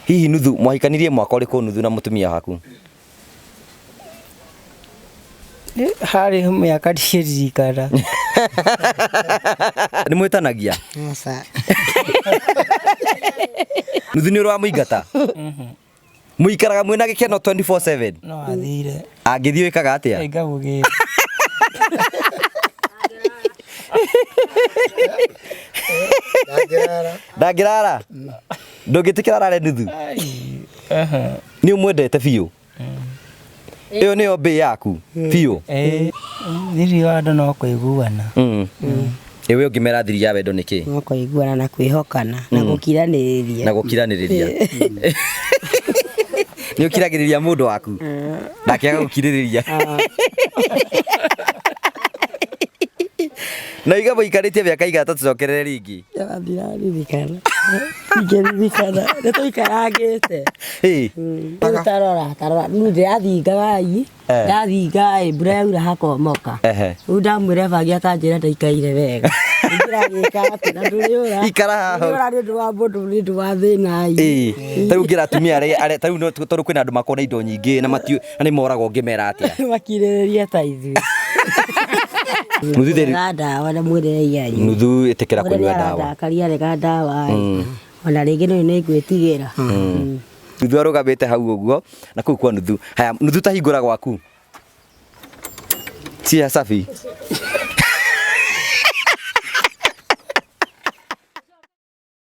Hihi nuthu mwahikanirie mwaka ũrĩkũ nuthu na mũtumia waku? Harĩ mĩaka ndingĩririkana. Nĩ mwĩtanagia? Aca. Nuthu nĩ ũrĩ wamũingata? Mũikaraga mwĩna gĩkeno 24/7? No athire. Angĩthiĩ wĩkaga atĩa? Ngamũgĩra. Ndangĩrara. Ndangĩrara? Ndũngĩtĩkĩra arare nuthu? Nĩ ũmwendete biũ? Ĩyo nĩyo mbĩ yaku biũ? Ĩĩ. Thiri wa andũ no kũiguana. Ĩ we ũngĩmera thiri ya wendo nĩ kĩ? No kũiguana na kwĩhokana na gũkiranĩrĩria. Na gũkiranĩrĩria. Nĩ ũkiragĩrĩria mũndũ waku? Nake agagũkirĩrĩria. Na iga mũikarĩtie mĩaka igana tũcokerere rĩngĩ. Ndiraririkana. Ingĩririkana. Nĩ tũikarangĩte. Ĩ. Rĩu tarora tarora rĩu ndĩrathingaga ĩ ndathinga ĩ mbura yaura hakomoka. Rĩu ndamwĩra bangi akanjĩra ndaikaire wega. Ndĩragĩka atĩ na ndũrĩũra. Ikara haha. Ndũrĩũra nĩ ũndũ wa mũndũ nĩ ũndũ wa thĩna ĩ. Ĩ. Ta rĩu ũngĩra atumia arĩa ta rĩu tondũ kwĩna andũ makoragwo na indo nyingĩ na matiũĩ na nĩ moragwo ũngĩmera atĩa? Makirĩrĩrie ta ithuĩ. Nuthu theri- Rega ndawa na mwĩrĩre anyu. Nuthu ĩtĩkĩra kũnyua ndawa. Ndakaria rega ndawa. Ona rĩngĩ nĩ nĩ ngwĩtigĩra. Nuthu arũgamĩte hau ũguo na kũu kwa nuthu. Haya, nuthu ta hingũra gwaku. Cia safi.